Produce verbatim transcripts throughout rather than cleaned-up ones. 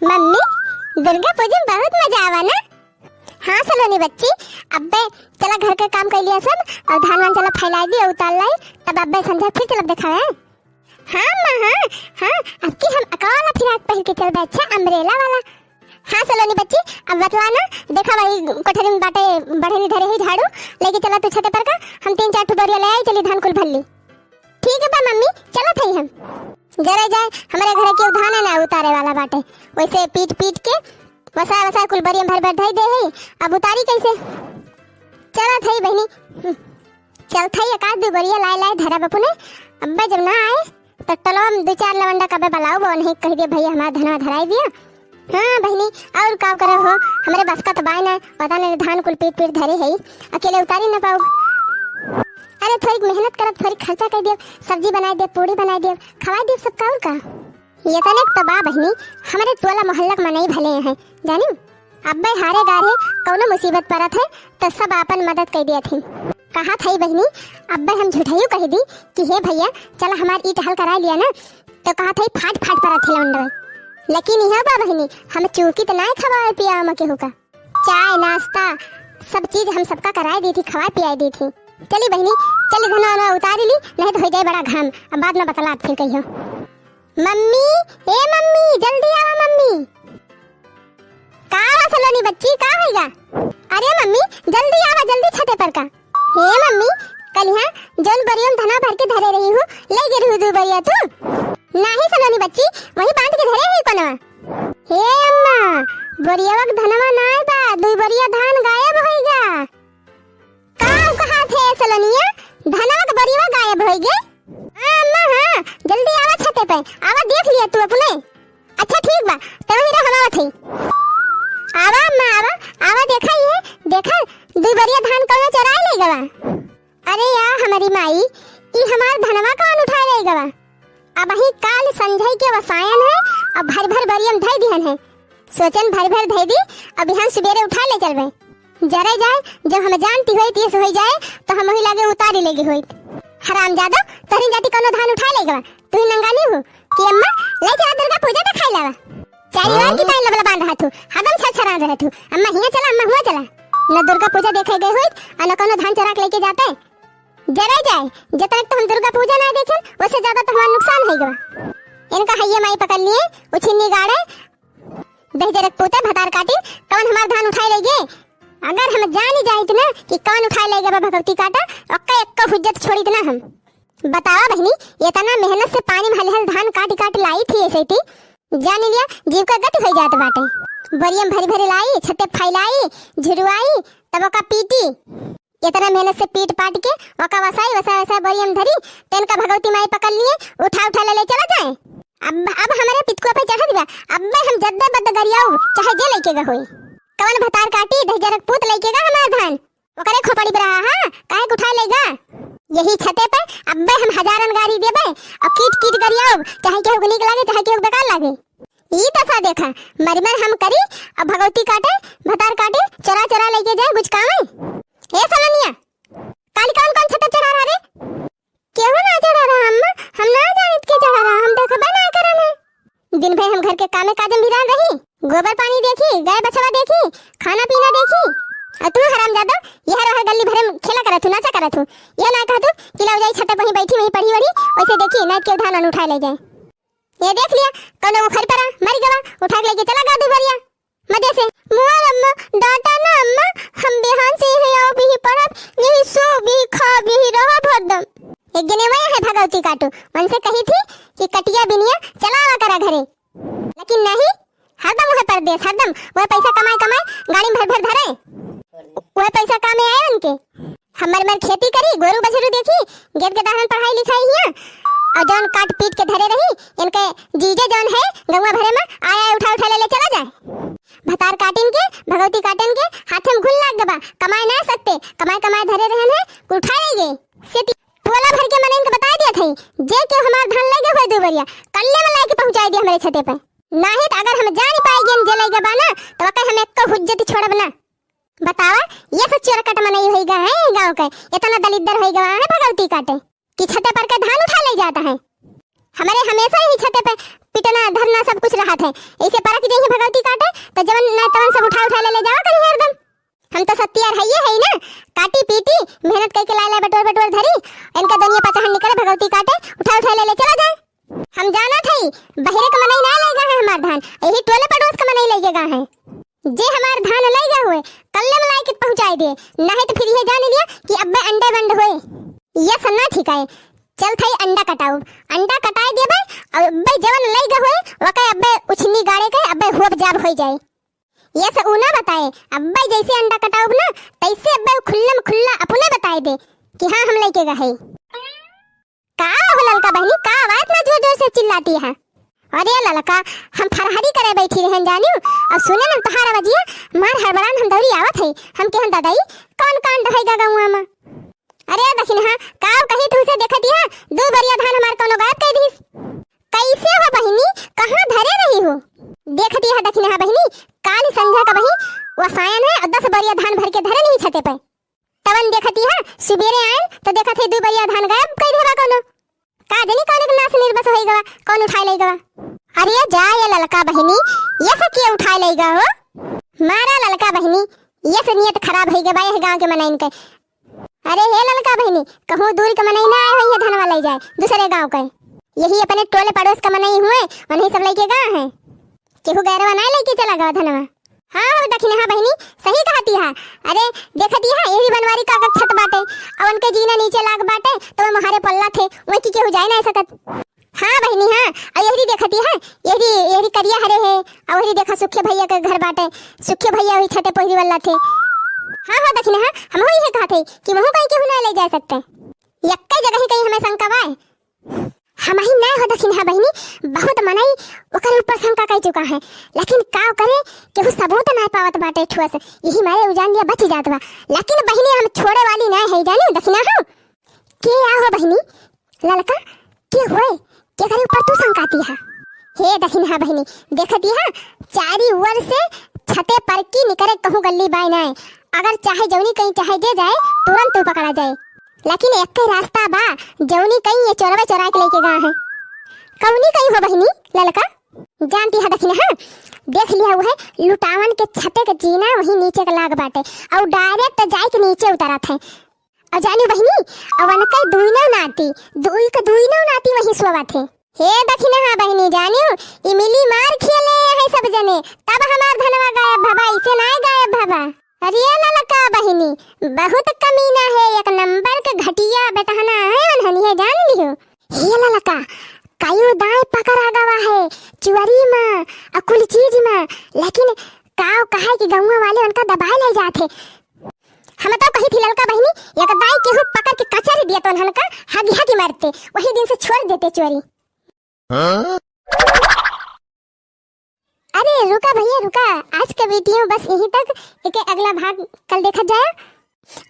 मम्मी, दुर्गा पूजा में बहुत मजा आवा ना? हाँ सलोनी बच्ची, अब्बे चला घर के काम कर लिया सब, और धान वान चला फैला दी और उतार लाई, तब अब्बे संझा फिर चलब देखावे। हाँ अम्मा, हाँ, हाँ, अब की हम अकवा वाला फिराक पहिर के चलबे, अच्छा, अम्ब्रेला वाला। हाँ सलोनी बच्ची, अब बतला ना, देखा वही कोठरी में बाटे, बढ़े नहीं धरे ही झाड़ू, लेके चला तू छते पर का, हम तीन चार ठो बोरिया ले आई, चली धान कुल भर ली। ठीक है बा मम्मी, चलत हई हम। जरे जाए, हमरे घरे के धान है ना उतारे वाला बाटे, वैसे पीट पीट के वसा वसा कुल बोरिया में भर भर धई दे है, अब उतारी कैसे? चलत हई बहिनी, हम्म, चलत हई, एक आध दू बोरिया लाए लाए धरब अपने। अब्बे जब ना आए तो टोलवा में दू चार लवंडा कबे बलाऊ बो नहीं कह दिए, भैया हमारा धनवा धराई दिया। हाँ बहिनी, और का करे हो, हमरे बस का तो बाय ना, पता नहीं धान कुल पीट पीट धरे है, अकेले उतारी ना पाऊ। अरे थोड़ी मेहनत करब, थोड़ी खर्चा कर दियो, सब्जी बनाई दियो, पूड़ी बनाई दियो, खवाई दियो सबका, और का। ये तने तो बा बहिनी, हमरे टोला मोहल्ला के मनई भले हैं, जानी, अब्बे हारे गारे कौनो मुसीबत परत है तो सब आपन मदद कर दिया थी। कहा थई बहिनी, अब्बे हम झूठाइयो कह दी कि हे भैया चला हमार ईट हल करा लिया ना, तो कहा थई फाट फाट परत है लौंडवे। लेकिन यह बा बहिनी, हम चूकी तो ना खवाए पिया हम केहू का। चाय नाश्ता सब चीज हम सबका कराए दी थी, खवाए पियाए दी थी। चली बहिनी, चली धनवा उतारी ली, नहीं तो हो जाए बड़ा घाम, अब बाद में बतलात फिर कहियो। मम्मी, ए मम्मी, जल्दी आवा मम्मी। का बा सलोनी बच्ची, का होइगा? अरे मम्मी, जल्दी आवा, जल्दी छते पर का। हे मम्मी, कलिहा जौन बोरिया में धनवा भर के धरे रही हूँ, ले गई रहू दू बोरिया तू? नाही सलोनी बच्ची, वही बांध के धरे ही कोनवा। हे अम्मा, बोरिया के धनवा नाय बा, दू बोरिया धान गायब होइगा। का कहा थे सलोनिया, धनवा के बोरिया गायब होइगे? हाँ अम्मा, हाँ, जल्दी आवा छते पे, आवा देख लिया तू अपने। अच्छा ठीक बा, तब ही रह, हम आवत हई। आवा अम्मा, आवा, आवा, देखा ये, देखा, दू बोरिया धान कौनो चोराए ले गवा। अरे या हमारी माई, ई हमार धनवा कौन उठाए ले गवा? अब ही काल संझई के वसायन है, अब भर भर बोरिया में धई दिहन है। सोचन भर भर धई दी, अब बिहान सुबेरे उठाए ले चलबे। जरे जाए, जब हम जानती होइत, ये होई जाए, तो हम वही लागे उतारी लेगी होइत। हरामजादो, तोहरी जाति कौनो धान उठाए ले गवा? तू ही नंगानी हो कि अम्मा, ले चला दुर्गा पूजा देखाई लावा। चारी ओर की ताई लबला बांध रहा तू, हरदम छरछरान रहे तू। अम्मा हियां चला, अम्मा हुआं चला। न दुर्गा पूजा देखे गए होइत, और न कौनो धान चोरा के लेके जाते। जरे जाए, जब तक तो हम दुर्गा पूजा ना देखेन, उससे ज्यादा तो हमारा नुकसान होई गवा। इनका हइये माई पकड़ लिए, उछिन्नी गाड़े, दहिजरक पूते भतार काटी, कौन हमार धान उठाए ले गए? अगर हम जानी जाइत ना कि कौन उठाए ले गए बा भगवती काटा, ओक्का एक्का हुज्जत छोड़ीत ना हम। बतावा बहिनी, इतना मेहनत से पानी में हल हल धान काटी काटी लाई थी ऐसे थी, जानी लिया जीव का गति हो जात बाटे। बोरियम भरी भरी लाई, छते फैलाई, झुरवाई, तब ओका पीटी। इतना मेहनत से पीट पाट के ओका वसाई, वसाई, वसाई बोरियम धरी, तेन का भगवती माई पकड़ लिए, उठा उठा ले ले चला जाए। अब, अब हमारे पितकुआ पे चढ़त बा, अब हम जद्दे बद्द गरियाऊ, चाहे जे लइके गा होई। कवन भतार काटी, दहिजरक पूत लइके गा हमार धान, ओकरे खोपड़ी पे रहा, हाँ, काहे के उठा लेगा? यही छते पे अब्बे हम हजारन गारी देबे, और कीट कीट गरियाऊ, चाहे केहू के नीक लागे, चाहे केहू के बेकार लागे। ई दशा देखा, मर मर हम करी, अब भगवती काटे, भतार काटे, चोरा चोरा लइके जाए, गुचकावे। ए सलनिया, काली कौन कौन छते चढ़ा रहा रे? केहू ना चढ़ा रहा अम्मा, हम ना जानित के चढ़ा रहा, हम देखबे ना करन है। दिन भर हम घर के कामे काजे में भिरान रही, गोबर पानी देखी, गाय बछवा देखी, खाना पीना देखी। और तू हरामजादा, यह रहा गली भरे में खेला करत हूँ, नाचा करत हूँ। यह ना कहतू कि लाओ जाई छते वहीं बैठी वहीं पढ़ी वढ़ी, वैसे देखी ना केहू धान वान उठाए ले जाए। ये देख लिया, कौनो उखड़ परा, मर गवा, उठा के लेके चला गा दू बोरिया। मजे से, मुआ अम्मा, डांटा ना अम्मा, हम बिहान से यही आओ भी पढ़ब, यही सो भी खाब, यही रहब हरदम। एक जने वह है भगवती काटू, उनसे कही थी कि कटिया बिनिया चलावा करा घरे, लेकिन नहीं, हरदम वह परदेस, हरदम वह पैसा कमाए कमाए गाड़ी में भर भर धरे, वह पैसा कामे आए उनके। हमर मर खेती करी, गोरू बछरू देखी, गेद गेदहरन पढ़ाई लिखाई हिया, और जौन काट पीट के धरे रही, इनके जीजे जौन है गौवा भरे में आया उठा उठा ले ले चला जाए। भतार काटिन के, भगवती काटिन के हाथे में घुन लाग गबा, कमाए ना सकते, कमाए कमाए धरे रहन है, उठा ले गए। से ती-, टोला भर के मनइन के बताए दिया थे, जे केहू हमार धान ले गए होए दू बोरिया, कल्ले में लेके पहुंचाए दिया हमरे छते पे। नाही तो अगर हम जान पाए गए जे ले गबा ना, तो ओके हम एक्को हुज्जत छोड़ब ना। बतावा, ये से चोरकट मनई होई गा है गाँव के, इतना दलिद्दर होई गा है भगवती काटे कि छते पर के धान उठा ले जाता है। हमरे हमेशा ही छते पे पिटना, धरना सब कुछ रहत है। ऐसे परक जइहे भगवती काटे, त जवन नाय तवन सब उठा उठा ले, ले जावा करिहे हरदम। हम तो सत्तियार हइये हई ना, काटी पीटी, मेहनत कइके लाए लाए बटोर बटोर धरी, इनका दुनिया पचहन निकले भगवती काटे, उठा उठा ले ले चला जाए। हम जानत हई, बहिरे के मनई ना लइगा है हमार धान, यही टोले पड़ोस के मनई लइगे गा है। जे हमार धान लइगा हुए, कल्ले में लाइके पहुँचाए दे, नाहीं तो फिर ये जान लिया कि अब्बे अंडे बंड हुए। ये सन्ना ठीक है, चल थई अंडा कटाऊ, अंडा कटाए देबे, और अब्बे जवन लइगा हुए, वके अब्बे उछनी गाड़े के, अब्बे होप जाब होई जाए। ये से ऊ ना बताए, अब्बे जैसे अंडा कटाउब ना, तैसे अब्बे ऊ खुल्लम खुल्ला अपने बताए दे कि हाँ, हम लइके गए। का हो ललका बहिनी, का आवाज ना जोर जोर से चिल्लाती है? अरे ललका, हम फरहरी करे बैठी रहन जानियो, अब सुने न तोहार आवाजिया, मार हड़बड़ान हम दौरी आवत है, हम केहन दादाई, कौन कांड होइगा गौवा में? अरे दखिनहा, काव कही तुमसे देखत यह, दू बरिया धान हमार कौनो गायब कइ दिहिस। कैसे हो बहिनी, कहाँ धरे रही हो? देखत यह दखिनहा बहिनी, काल संझा का बही वसायन है और दस बरिया धान भर के धरे नहीं छते पे। तवन देखत यह, सुबेरे आयन तो देखत है दू बरिया धान गायब कइ देबा कौनो। का जनी कौन एक नास निर्बस होई गवा, कौन उठाए लई गवा? अरे जा ये ललका बहिनी, ये से के उठाए लई गवा हो? मारा ललका बहिनी, ये से नियत खराब होई गवा यह गांव के मनइन के। अरे हे ललका बहिनी, कहूँ दूर के मनई ना आए होइहे धनवा लई जाए, दूसरे गांव के। यही अपने टोले पड़ोस के मनई हुए, उन्हीं सब लइके गा है। केहू गैरवा ना लइके चला गवा धनवा। हाँ हो दखिनहा बहिनी, सही कहती है। अरे देखती है, यही बनवारी का छत बाटे, और उनके जीना नीचे लाग बाटे, तो वो मोहारे पल्ला थे, वही की केहू जाए ना सकत। हाँ बहिनी, हाँ। और यहरी देखती है, यहरी, यहरी करिया हरे है, और यहरी देखा सुखे भैया के घर बाटे, सुखे भैया वही छते पोहरी वाला थे। हाँ, हाँ दखिनहा, हम वही है कहते कि वहू कहीं केहू ना ले जा सकते। यक्के जगह ही कहीं हमें शंका बाय। हमही नाय हो दखिनहा बहिनी, बहुत मनई ओकर ऊपर शंका कइ चुका है, लेकिन का करे, केहू सबूत नाय पावत बाटे ठोस, यही मारे उ जान लिया बच जात बा। लेकिन बहिनी हम छोड़े वाली नाय है, जानी दखिनहा। के आ हो बहिनी, ललका के होए, केकरे ऊपर तू शंकाती है? हे दखिनहा बहिनी, देखती है, चारी ओर से छते पर की निकरे कहूँ गल्ली बाय नाय, अगर चाहे जौनी कहीं चाहे जे जाए, तुरंत तू पकड़ा जाए। लेकिन एक ही रास्ता बा, जौनी कहीं ये चोरवे चोरा के लेके गा है। कौनी कहीं हो बहिनी ललका? जानती है दखिनहा, देख लिया हुआ है, लुटावन के छते के जीना वही नीचे के लाग बाटे, और direct जाए के नीचे उतरत है। और जानी बहिनी, और उनके दुइनो नाती, दुई के दुइनो नाती वही सोवत है। हे दखिनहा बहिनी जानियो, ई मिली मार खेले है सब जने, तब हमार धनवा गायब भवा, इसे नाय गायब भवा। अरे ललका बहिनी, बहुत कमीना है, एक नंबर के घटिया बेटहना है, अनहनी है, जान लियो। हे ललका, कयू दाएं पकड़ा गवा है, चुअरी में, आ कुल चीज में, लेकिन काव कहे कि गौवा वाले उनका दबाए ले जात है। हम तो कही थी ललका बहिनी, एक दाई केहू पकड़ के कचर दिया तो उनका हगी हगी मारते, वही दिन से छोड़ देते चुअरी। हाँ? अरे रुका भैया रुका, आज का video बस यहीं तक, एके अगला भाग कल देखा जाए।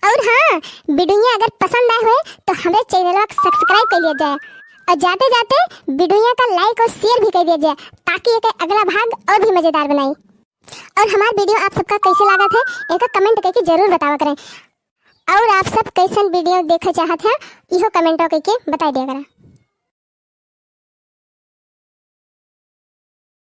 और हाँ, video अगर पसंद आए हुए तो हमरे channel को subscribe कर लिया जाए और जाते जाते video का like और share भी कर दिया जाए, ताकि एके अगला भाग और भी मजेदार बनाई। और हमार video आप सबका कैसे लागत है, एका comment करके जरूर बतावा करें। और आप सब कैसन video देखे चाहत हैं, इहो comment करके बता दिया करें।